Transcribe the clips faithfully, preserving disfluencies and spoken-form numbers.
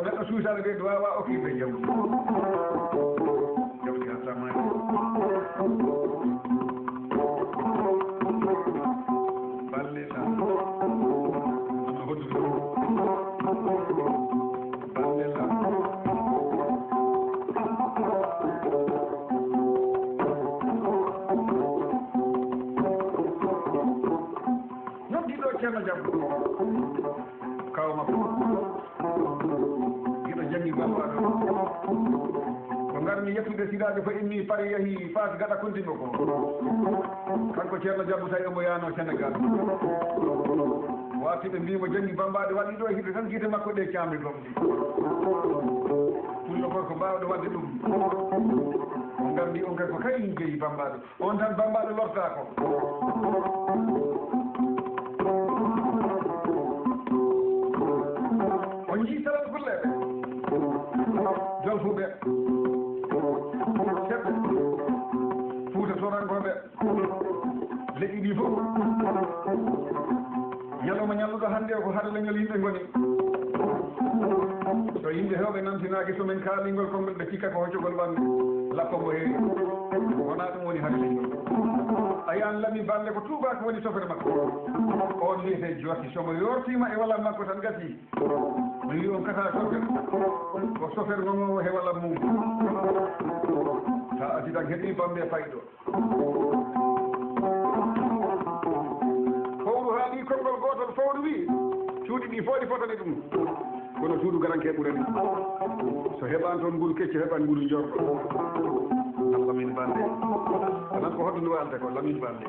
Neɗɗo suusaade ɓe waawaa okkirde jawdi. Jawdi hatta maayi. Balle la. Hono hoddude. Balle la. Noddi ɗo Ceerno Jabbo. Kaw makko. Giɗo janngi Bamba ɗo. Ko ngarmi yettude siraajo ko immi Paris yahi Faas gaɗa kuntingo ko. Kanko Ceerno Jabbo tawi omo yaano Senegal. Watti ɓe mbii mo janngi Bamba ɗo waɗi ɗo e hiɓe tan gite makko ɗe caamri gomɗi. Pullo gorko baawɗo waɗde ɗum. On ngarmi on kay ko kay jeyi Bamba ɗo. On tan Bambaaɗo lortaako. On njii salal fulɓeɓe, jolfuɓe, seɓɓe, fuuta torankooɓe, leƴƴi ɗi fof. Ñalawma ñalluɗo hannde o ko hade leñol yimɓe ngoni. So yimɓe heewɓe nantinaaki, so min kaalingol konngol ɓe cikka ko hoccugol ɓanndu. Lappo mbo heewi. Wonaa ɗum woni hade leñol. A yiyan Lami Bande ko tuubaako woni sofere makko. On wiyetee Jooti, so mo yoortiima e walaa makko tan gasii. Mi wiyi on kata sofere. Ko sofere ŋoŋoowo he walaa mum. Taa accident heɓii Bambe payɗo. Fowru haali konngol gootol, fowru wi'i, cuuɗi ɗi fof ɗi fotani ɗum. Kono suudu garanke ɓurani. So heɓaani toon nguru kecco, heɓan nguru njorɗo. Lamin Bande. Anan ko hoɗum waalde ko Lamin Bande.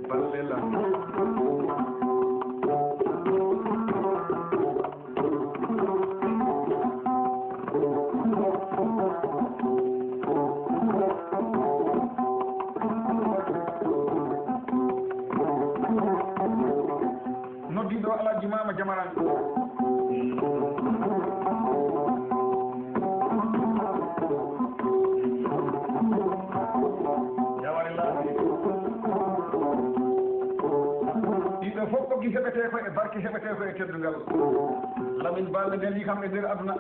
Balle la. Noddiiɗo Alhaji Mama Jamaran. Jawari laabi. Ɗiɗo fof ɓoggi heɓetee ko e barke, heɓetee ko e teddungal. Lamin Bande neli kam e nder aduna.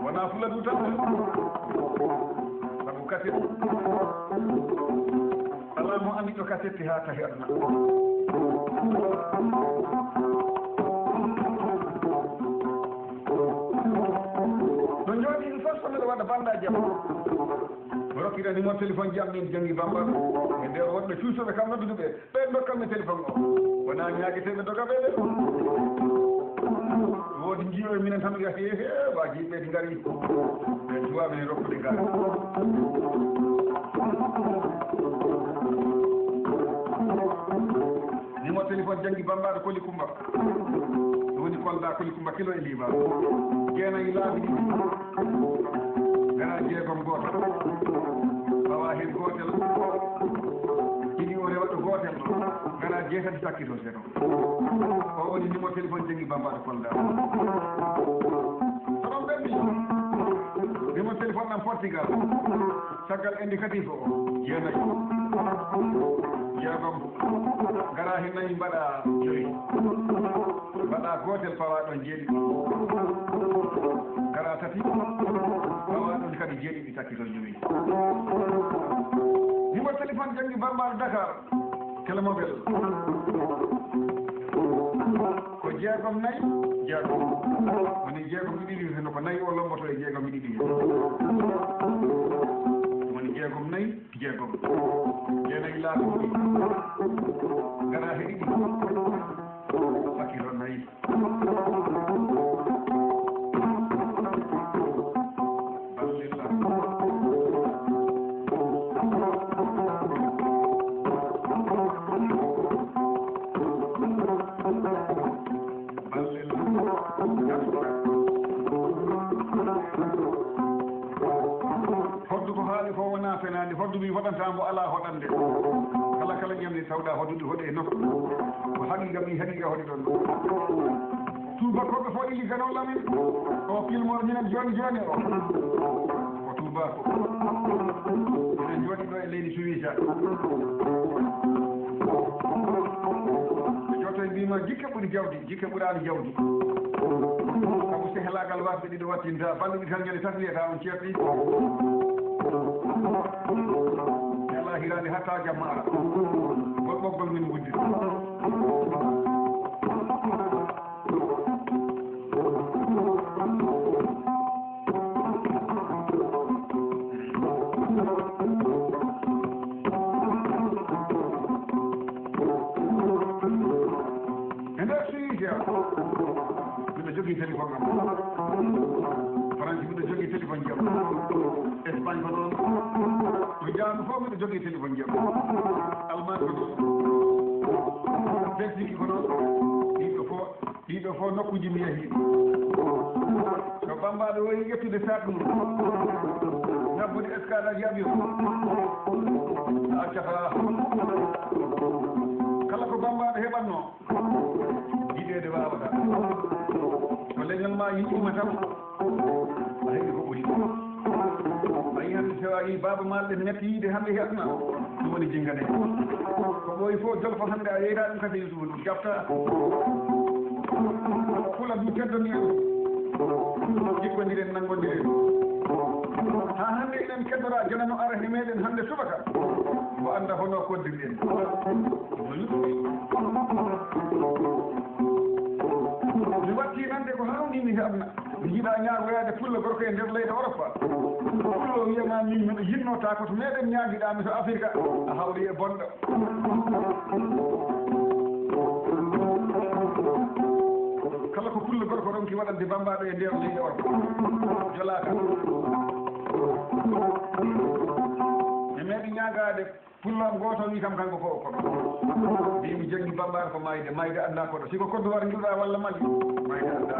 Wonaa Fuladu tan. Sabu kaset. Alaa mo anndi ɗo kaset haa tahi aduna. No njooɗi ɗum fof so miɗo waɗa bannda jam. Mi rokkira numéro téléphone ji am min janngi Bamba. E nder woɗɓe cuusuɓe kam noddude ɓe. Ɓe ndokkan mi téléphone o. Wonaa ñaagetee ɓe doga ɓe de. Woodi njiyo e minen tan wiya, "He, he, waaji ɓe ɗi ngari." Ɓe cuwa min rokkude ngar. Numéro téléphone janngi Bambaaɗo Koli Kumba. Ɗum woni Kolda Koli Kumba kilo e Liba. Jeenayi laabi ɗiɗi. Ngara jeegom gooto. Fawa heen gootel. Ɗiɗi o rewa ɗo gootel. Ngara jeetati sakkito zéro. O woni numéro téléphone janngi Bambaaɗo Kolda. So ɗon ɓenni. Numéro téléphone ɗam Portugal. Caggal indicatif o, jeenayi, jeegom, ngara he nayi mbaɗa joyi, mbaɗa gootel pawa ɗon jeeɗiɗi, ngara tati, pawa ɗon kadi jeeɗiɗi takkito jowi. Numéro téléphone janngi Bambaaɗo Dakar, Kela Mobel. Ko jeegom nayi, jeegom. Woni jeegom e ɗiɗi, heno ko nayi o lomboto e jeegom e ɗiɗi. Woni jeegom nayi, jeegom. Jeenayi laabi ɗiɗi. Ngara he ɗiɗi. Fakiro nayi. Ballilla. Ballilla. Hoddu ko haali ko wonaa fenaande, hoddu mi hoɗanta mbo alaa hoɗande. Kala kala ñande tawɗa hoddu ɗi hoɗe e nokku. Ko haqiqa mi haqiqa hoɗi ɗon. Tuubakooɓe fof ɗi liggano Lamin. O pilmor minen jooni jooni o. Ko tuubaako. Minen jooɗi ɗo e leydi Suwisa. Ɓe jotto e Wima jikke ɓuri jawdi, jikke ɓuraani jawdi. Sabu sehlaagal waasɓe ɗiɗo wattinta, balɗe ɗiɗi tan ñande tati wiyata on ceerti. Sehlaa hiraande hatta jamma ara. Ngol ɓoggol min nguddiri. E nder Suisse, miɗo jogii téléphone am. Faransi, miɗo jogii téléphone jam. Espagne ko noon. To jaandu fof, miɗo jogii téléphone jam. Allemagne ko noon. Belgique ko noon. Ɗiɗo fof. Ɗiɗo fof nokkuuji mi yahii. So Bammbaaɗo woni ƴettude sac mum, ngabbude escale aji avion, a accataa. Kala ko Bammbaaɗo heɓatnoo, yiɗeede waawataa. So leñol maa yiɗiima tan, a heɓi ko ɓuri. A yii hannde, so a yii Baaba Maal ɗen ngatti yiide hannde he aduna, ɗum woni jinngane. Ko ɓooyi fof jolfo hannde a yeyta ɗum kadi Yusufu ɗum jabta. Fula du teddoni en. Jikkondiren, nanngondiren. Haa hannde eɗen keddora janano ara he meɗen hannde subaka. Mbo annda hono koddirɗen. Mi watti nande ko hawnimi he aduna. Mi yiɗa ñaagoyaade pullo gorko e nder leyɗe Europe. Pullo wiyama min miɗo yiɗno ta ko to meɗen ñaagiɗa mi to Afrika. A hawri e bonɗo. Kala ko pullo gorko ronki waɗande Bammbaaɗo e nder leyɗe Europe, jolaaka. Mi meeɗi ñaagaade pullo am gooto, wi kam kanko ko, ko. Mbi mi janngi Bammbaaɗo ko maayde, maayde annda koɗo. Si ko koddu war ngiɗuɗa walla Mali, maayde annda.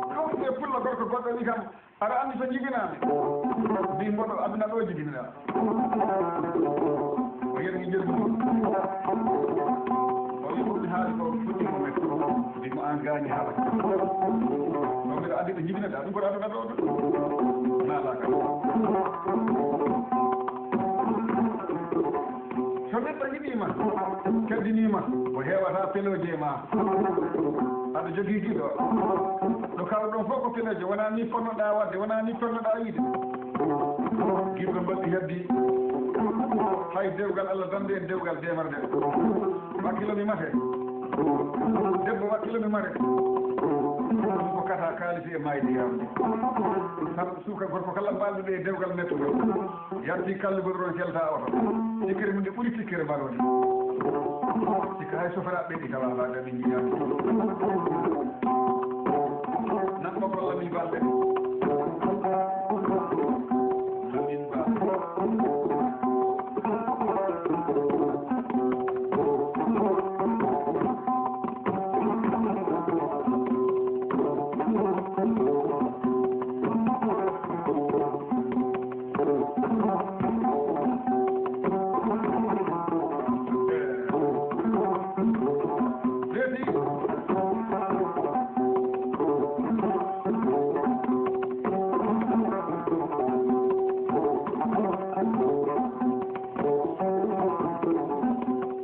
Ɗum e pullo gorko goɗɗo wi kam, aɗa anndi to jibinaa mi? Mbi mboɗo aduna ɗo jibinaa. O yerni jelu mum. O wi ɗum haali ko fuɗɗi ko men. Mbi mo an gaañi haala. Ɗo mbiɗo anndi ɗo jibinaɗa ɗum ko aduna ɗo ɗo. Naalaka. So neɗɗo yiɗiima, teddiniima, o heewata pelooje e ma. Aɗa jogii giɗo. Ɗo kawɗon fof ko pelooje, wonaa ni ponnoɗaa waɗde, wonaa ni ponnoɗaa yiide. Giɗo mbaɗi heddi. Hay dewgal Allah dande en dewgal deemarde. Wakkilo mi mate. Debbo wakkilo mi mare. Ɗum ko kata kaalisi e maayde yawde. Sabu suka gorko kala mbalduɗo e dewgal mettuɗo. Yalti kallugol ron kelta oto. Tikkere mum nde ɓuri tikkere mbaɗoode. Sikka hay sofiraaɓe ɓe ɗi tawa mbaɗa min njiyaani. Nan ɓoggol Lamin Balde. Lamin Balde.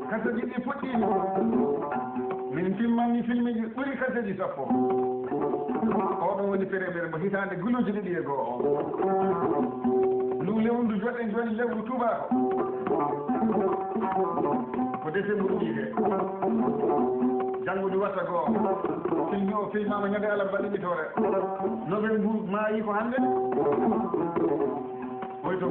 Kaseji ɗi puɗɗiima. Min timmani filmiji ɓuri kaseji sappo. Oɗo woni premier mo hitaande guluuji ɗiɗi e go'o o. Ndu lewru ndu joɗɗen jooni lewru tuubaako. Ko décembre wiyetee. Janngo ndu watta go'o. Filmi o filmaama ñande alarba ɗiɗi toore. Novembre maayi ko hannde. Hoyto.